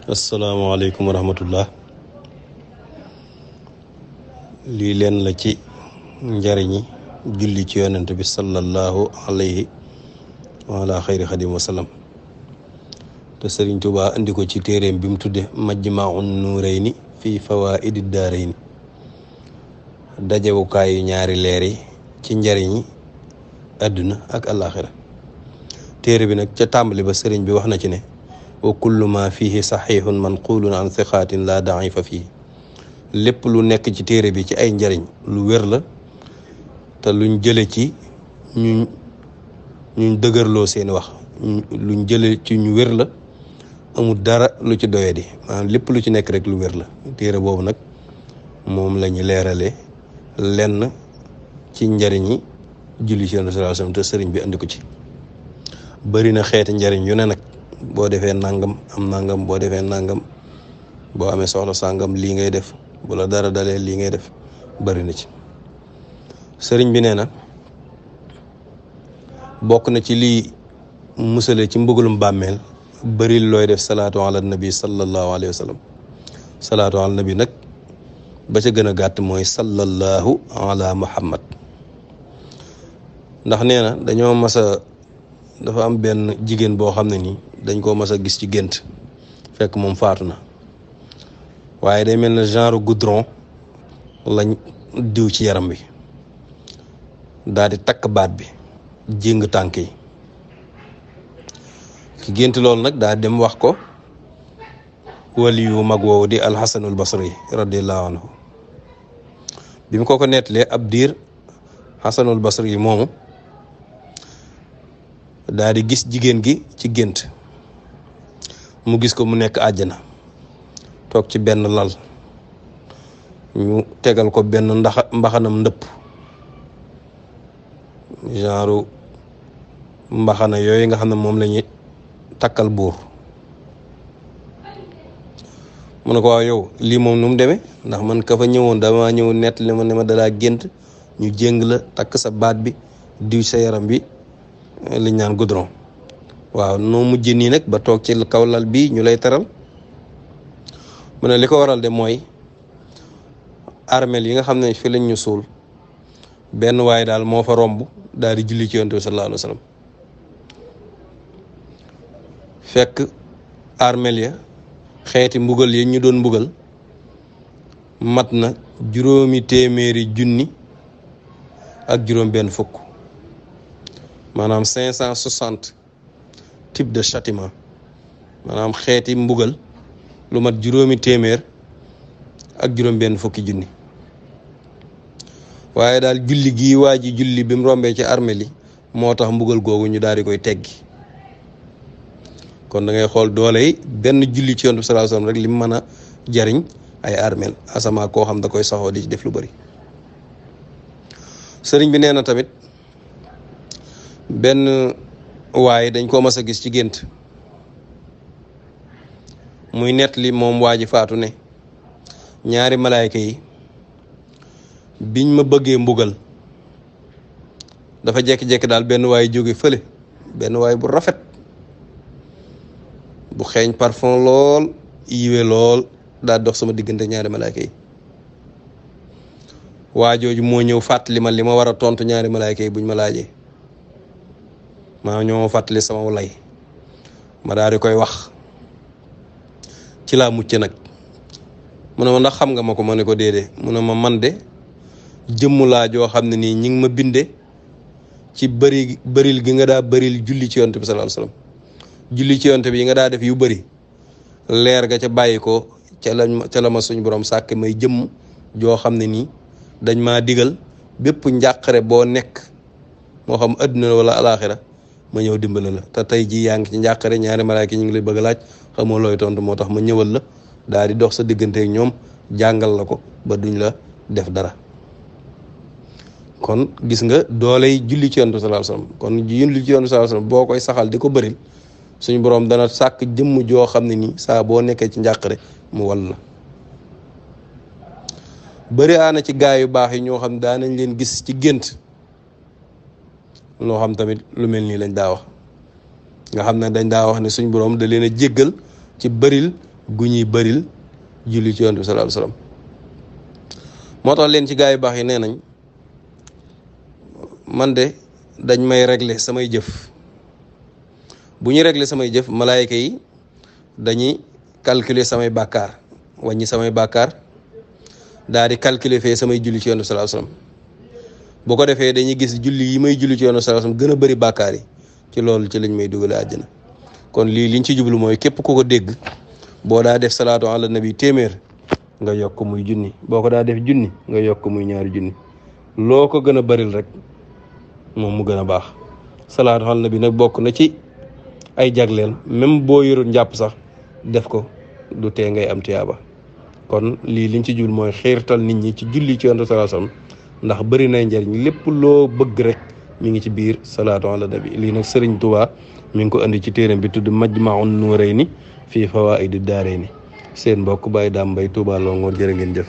asalaamaaleykum wa rahmatullah. lii leen la ci njariñi julli ci yonent bi sallallahu alayhi wa ala xayri xadim wa sallam te Sëriñ Tuubaa indi ko ci téeréem bi mu tudde Majmaun Nuurayni fii fawaa'idi daarayni, dajewukaayu ñaari leer yi ci njariñi àdduna ak àllaaxira. téere bi nag ca tàmbali ba sëriñ bi wax na ci ne wa kullu ma fihi saxiixun manqulun an siqaatin la daifa fii. lépp lu nekk ci téere bi ci ay njariñ lu wér la te luñ jële ci ñuñ dëgërloo seeni wax, luñ jële ci ñu wér la, amul dara lu ci doyadi, maanaam lépp lu ci nekk rek lu wér la. téere boobu nag moom la ñu leerale lenn ci njariñi julli ci Yonent sallallahu alayhi wasallam te sëriñ bi andi ko ci. bari na xeeti njariñ yu ne nag, boo defee nangam am nangam, boo defee nangam boo amee soxla sàngam lii ngay def, bu la dara dalee lii ngay def, bari na ci. sëriñ bi nee na bokk na ci lii musale ci mbugalum bàmmeel bari looy def salaatu ala nabi sallallahu alayhi wa sallam. salaatu ala nabi nag ba ca gën a gàtt mooy sallallahu ala muhammad. ndax nee na dañoo masa dafa am benn jigéen boo xam ne nii dañ koo mas a gis ci gént fekk moom faatu na, waaye day mel na genre goudron lañ diw ci yaram bi, daal di takk baat bi, jéng tànk yi. ki gént loolu nag daal dem wax ko wali yu mag woowu di alxasanul basri radiallahu anhu. bi mu ko nettalee ab diir, xasanul basri yi moomu daal di gis jigéen gi ci gént. mu gis ko mu nekk àjjana, toog ci benn lal, ñu tegal ko benn mbaxanam ndëpp, genre mbaxana yooyu nga xam ne moom lañuy takkal buur. mu ne ko waaw yow lii moom nu mu demee, ndax man ka fa ñëwoon dama ñëw nettali ma ne ma dalaa gént ñu jéng la, takk sa baat bi, diw sa yaram bi liñ naan goudron. waaw noo mujj nii nag ba toog ci kaw lal bi ñu lay teral. mu ne li ko waral de mooy armel yi nga xam ne fi lañ ñu suul, benn waaye daal moo fa romb daal di julli ci Yonent bi sallallahu alayhi wa sallam. fekk armel ya xeeti mbugal yi ñu doon mbugal mat na 500 ak juróom benn fukk, maanaam 560 type de châtiment, maanaam xeeti mbugal lu mat 500 ak juróom benn fukki junni. waaye daal julli gii waa ji julli bi mu rombee ci armeel yi moo tax mbugal googu ñu daal di koy teggi. kon da ngay xool doole yi benn julli ci Yonent bi sallallahu alayhi wasallam rek li mu mën a jariñ ay armeel, asama koo xam da koy saxoo di ci def lu bari. sëriñ bi nee na tamit benn waaye dañ koo mas a gis ci gént muy nett li moom waa ji faatu ne ñaari malaayka yi biñ ma bëggee mbugal dafa jekki-jekki daal benn waay jóge fële, benn waay bu rafet bu xeeñ parfum lool, yiwe lool, daal dox sama diggante ñaari malaayka yi. waa jooju moo ñëw fàttali ma li ma war a tontu ñaari malaayka yi buñ ma laajee. maa ñoo fàttali sama lay, ma daal di koy wax, ci laa mucc nag. mu ne ma ndax xam nga ma ko, ma ne ko déedéet. mu ne ma man de jëmm laa joo xam ne nii ñi ngi ma binde ci bëril gi nga daa bëril julli ci Yonent bi sallallahu alayhi wasallam. julli ci Yonent bi yi nga daa def yu bëri, leer ga ca bàyyi ko ca la ma suñ borom sàkk may jëmm joo xam ne nii dañ maa digal bépp njàqare boo nekk, moo xam adduna wala alaaxira, ma ñëw dimbale la. te tey jii yaa ngi ci njàqare, ñaari malaayka ñu ngi lay bëgg a laaj, xamoo looy tontu, moo tax ma ñëwal la, daal di dox sa diggante ak ñoom, jàngal la ko ba duñ la def dara. kon gis nga dooley julli ci Yonent bi sallallahu alayhi wasallam. kon julli ci Yonent bi sallallahu alayhi wasallam boo koy saxal di ko bëril, suñu boroom dana sàkk jëmm joo xam ne nii saa boo nekkee ci njàqare mu wal la. bëri aana ci gaa yu baax yi ñoo xam daanañ leen gis ci gént, loo xam tamit lu mel nii lañ daa wax. nga xam ne dañ daa wax ne suñ borom da leen a jéggal ci bëril gu ñuy bëril julli ci yonent bi sallallahu alayhi wasallam moo tax leen ci gaa yu baax yi nee nañ man de dañ may régler samay jëf bu ñu régler samay jëf malaayika yi dañuy calculer samay bàkkaar wàññi samay bàkkaar daal di calculer fee samay julli ci yonent bi sallallahu alayhi wasallam bu ko defee dañuy gis julli yi may julli ci yonent bi sallallahu alayhi wasallam gën a bëri bàkkaar yi ci loolu ci lañ may dugale àjjana kon lii liñ ci jublu mooy képp ku ko dégg boo daa def salaatu ala nabi téeméer nga yokk muy junni boo ko daa def junni nga yokk muy ñaari junni loo ko gën a bëril rek moom mu gën a baax salaatu ala nabi nag bokk na ci ay jagleel même boo yorul njàpp sax def ko du tee ngay am tiyaaba kon lii liñ ci jublu mooy xiirtal nit ñi ci julli ci yonent sallallahu alayhi wasallam ndax bëri nay njariñ lépp loo bëgg rek mi ngi ci biir salaatu ala nabi lii nag Sëriñ Tuubaa mi ngi ko indi ci téeram bi tudd Majma'un Nurayni fii Fawaa'idi Daarayni seen mbokk Baye Dame Mbaye Touba Longhor jërë ngeen jëf